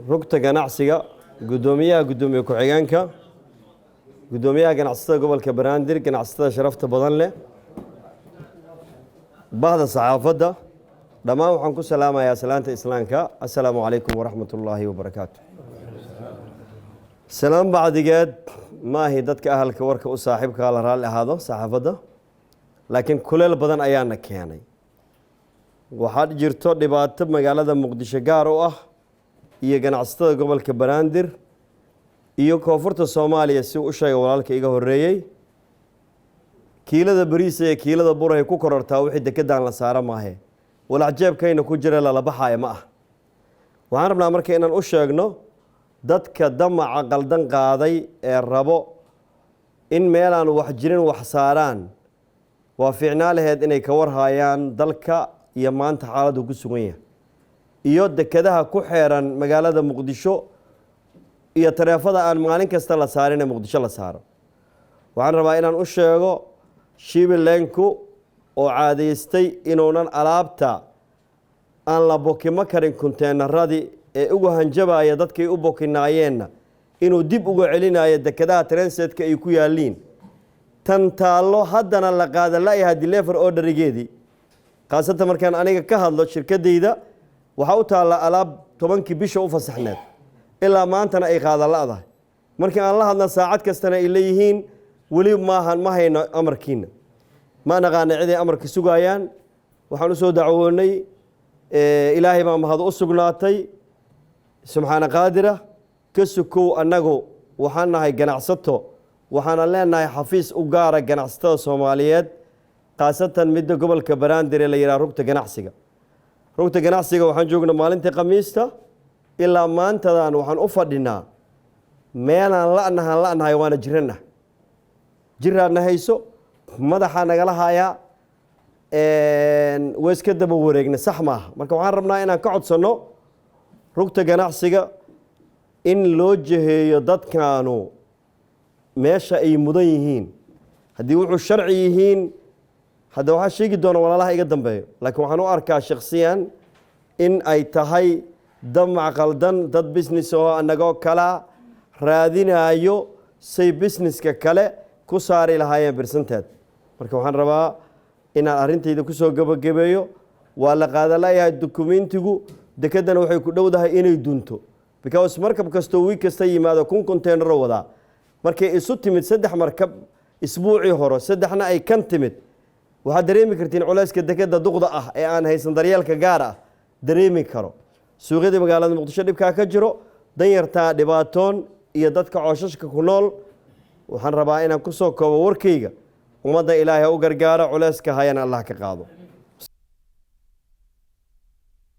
Rugta ganacsiga, guddoomiyaha, guddoomiye ku-xigeenka, guddoomiyaha ganacsatada gobolka Banaadir, ganacsatada sharafta badan leh, bahda saxaafadda, dhammaan waxaan ku salaamayaa salaanta Islaamka: assalaamu calaykum waraxmat ullaahi wabarakaatu. Salaam bacdigeed, maahi dadka ahalka warka u saaxiibkaa la raalli ahaado saxaafadda, laakiin kuleel badan ayaana keenay. Waxaa jirto dhibaato magaalada Muqdisho gaar u ah iyo ganacsatada gobolka Banaadir iyo koonfurta Soomaaliya. Si uu u sheega walaalka iga horreeyey, kiilada bariisa iyo kiilada burahay ku korortaa wixii dekedan la saara maahe, walax jeebkayna ku jira lala baxaaya ma ah. Waxaan rabnaa marka inaan u sheegno dadka damaca qaldan qaaday ee rabo in meelaan wax jirin wax saaraan, waa fiicnaa laheyd inay ka warhaayaan dalka iyo maanta xaaladdu ku sugan yahay iyo dekedaha ku xeeran magaalada Muqdisho iyo tareefada aan maalin kasta la saarin ee Muqdisho la saaro. Waxaan rabaa inaan u sheego shipping line-ku oo caadaystay inuunan alaabta aan la bokimo karin konteenaradii ee uga hanjabaya dadkay u bokinaayeenna inuu dib uga celinayo dekedaha transit-ka ay ku yaalliin. Tan taallo haddana la qaada la-yaha delivery order-igeedii, khaasatan markaan aniga ka hadlo shirkaddayda, waxaa u taalla alaab 10-kii bisha u fasaxneed, ilaa maantana ay qaada la-dahay. Markii aan la hadla, saacad kastana ay leeyihiin weli maahan, ma hayno amarkiina, ma naqaana ciday amarka sugaayaan. Waxaan u soo dacwoonay, Ilaahay baa mahad u sugnaatay, subxaana qaadira ka sukow. Annagu waxaan nahay ganacsato, waxaana leenahay xafiis u gaara ganacsatada Soomaaliyeed, khaasatan midda gobolka Banaadir ee la yidhaha Rugta Ganacsiga. Rugta Ganacsiga waxaan joognaa maalintii Khamiista ilaa maantadan waxaan u fadhinaa meelaan la'nahaan la'nahay, waana jirana, jiraadna hayso, madaxaa nagala hayaa, way iska daba wareegna, sax maaha. Marka waxaan rabnaa inaan ka codsanno rugta ganacsiga in loo jiheeyo dadkaanu meesha ay mudan yihiin. Haddii wuxuu sharci yihiin, hadda waxaa sheegi doona walaalaha iga dambeeyo, laakiin waxaan u arkaa shakhsiyan in ay tahay damac qaldan, dad business oo annagoo kala raadinaayo say business-ka kale ku saari lahaayeen percentage. Marka waxaan rabaa inaan arrintayda ku soo gebagabeeyo: waa la qaadalayahay dukumentigu, dekeddana waxay ku dhowdahay inay dunto, because markab kastoo wiig kasta yimaado 1000 container-o wadaa. Markay isu timid saddex markab isbuucii hore, saddexna ay kan timid, waxaad dareemi kartiin culayska dekedda duqda ah ee aan haysan daryeelka gaar ah dareemi karo. Suuqyadii magaalada Muqdisho dhibkaa ka jiro, danyartaa dhibaatoon iyo dadka cooshashka ku nool. Waxaan rabaa inaan ku soo koobo warkayga: ummadda Ilaahay ha u gargaaro, culayska hayana Allah ka qaado.